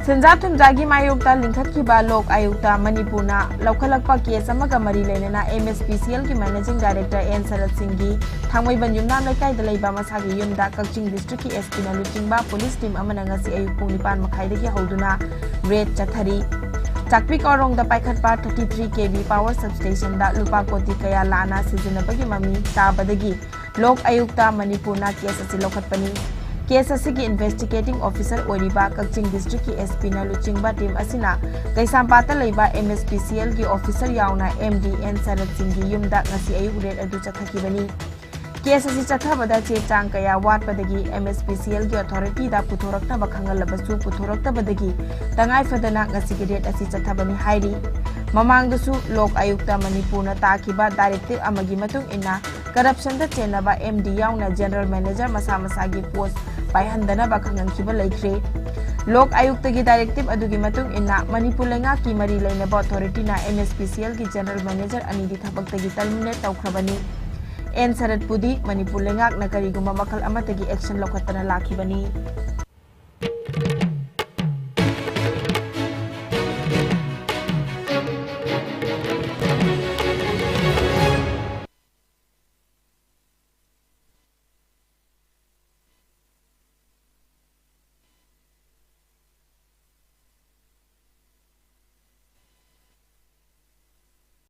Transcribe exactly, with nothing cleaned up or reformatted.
ꯁꯦꯟꯖꯥ ꯊꯨꯝꯖꯥꯒꯤ ꯃꯥꯌꯣꯛꯇ ꯂꯤꯡꯈꯠꯈꯤꯕ ꯂꯣꯛ ꯑꯥꯌꯨꯛꯇ ꯃꯅꯤꯄꯨꯔꯅ ꯂꯧꯈꯠꯂꯛꯄ ꯀꯦꯁ ꯑꯃꯒ ꯃꯔꯤ ꯂꯩꯅꯅ MSPCLꯒꯤ Managing Director N ꯁꯔꯠ ꯁꯤꯡꯒꯤ ꯊꯥꯡꯃꯩꯕꯟ ꯌꯨꯝꯅꯥꯝ ꯂꯩꯀꯥꯏꯗ ꯂꯩꯕ ꯃꯁꯥꯒꯤ ꯌꯨꯝꯗ ꯀꯛꯆꯤꯡ districtꯀꯤ SPꯅ ꯂꯨꯆꯤꯡꯕ police team ꯑꯃꯅ ꯉꯁꯤ ꯑꯌꯨꯛ ꯄꯨꯡ ꯅꯤꯄꯥꯟ ꯃꯈꯥꯏꯗꯒꯤ ꯍꯧꯗꯨꯅ raid ꯆꯠꯊꯔꯤ꯫ ꯆꯥꯛꯄꯤ ꯀꯣꯔꯣꯡꯗ ꯄꯥꯏꯈꯠꯄ thirty three KV power substationꯗ ꯂꯨꯄꯥ ꯀꯣꯇꯤ ꯀꯌꯥ ꯂꯥꯟꯅ ꯁꯤꯖꯤꯟꯅꯕꯒꯤ ꯃꯃꯤ ꯇꯥꯕꯗꯒꯤ ꯂꯣꯛ ꯑꯥꯌꯨꯛꯇ ꯃꯅꯤꯄꯨꯔꯅ ꯀꯦꯁ ꯑꯁꯤ ꯂꯧꯈꯠꯄꯅꯤ꯫ ꯀꯦꯁ ꯑꯁꯤꯒꯤ investigating officer ꯑꯣꯏꯔꯤꯕ ꯀꯛꯆꯤꯡ districtꯀꯤ SPꯅ ꯂꯨꯆꯤꯡꯕ team ꯑꯁꯤꯅ ꯀꯩꯁꯥꯝꯄꯥꯠꯇ ꯂꯩꯕ MSPCLꯒꯤ officer ꯌꯥꯎꯅ MD N ꯁꯔꯠ ꯁꯤꯡꯒꯤ ꯌꯨꯝꯗ ꯉꯁꯤ ꯑꯌꯨꯛ raid ꯑꯗꯨ ꯆꯠꯊꯈꯤꯕꯅꯤ꯫ ꯀꯦꯁ ꯑꯁꯤ ꯆꯠꯊꯕꯗ ꯆꯦ ꯆꯥꯡ ꯀꯌꯥ ꯋꯥꯠꯄꯗꯒꯤ MSPCLꯒꯤ authorityꯗ ꯄꯨꯊꯣꯔꯛꯅꯕ ꯈꯪꯍꯜꯂꯕꯁꯨ ꯄꯨꯊꯣꯔꯛꯇꯕꯗꯒꯤ ꯇꯉꯥꯏ ꯐꯗꯅ ꯉꯁꯤꯒꯤ raid ꯑꯁꯤ ꯆꯠꯊꯕꯅꯤ ꯍꯥꯏꯔꯤ꯫ ꯃꯃꯥꯡꯗꯁꯨ ꯂꯣꯛ ꯑꯥꯌꯨꯛꯇ ꯃꯅꯤꯄꯨꯔꯅ ꯇꯥꯈꯤꯕ directive ꯑꯃꯒꯤ ꯃꯇꯨꯡ ꯏꯟꯅ corruptionꯗ ꯆꯦꯟꯅꯕ MD ꯌꯥꯎꯅ general manager ꯃꯁꯥ ꯃꯁꯥꯒꯤ post ꯄꯥꯏꯍꯟꯗꯅꯕ ꯈꯪꯍꯟꯈꯤꯕ ꯂꯩꯈ꯭ꯔꯦ꯫ ꯂꯣꯛ ꯑꯥꯌꯨꯛꯇꯒꯤ directive ꯑꯗꯨꯒꯤ ꯃꯇꯨꯡ ꯏꯟꯅ ꯃꯅꯤꯄꯨꯔ ꯂꯩꯉꯥꯛꯀꯤ ꯃꯔꯤ ꯂꯩꯅꯕ authorityꯅ MSPCLꯒꯤ general manager ꯑꯅꯤꯗꯤ ꯊꯕꯛꯇꯒꯤ terminate ꯇꯧꯈ꯭ꯔꯕꯅꯤ꯫ N ꯁꯔꯠꯄꯨꯗꯤ ꯃꯅꯤꯄꯨꯔ ꯂꯩꯉꯥꯛꯅ ꯀꯔꯤꯒꯨꯝꯕ ꯃꯈꯜ ꯑꯃꯠꯇꯒꯤ action ꯂꯧꯈꯠꯇꯅ ꯂꯥꯛꯈꯤꯕꯅꯤ꯫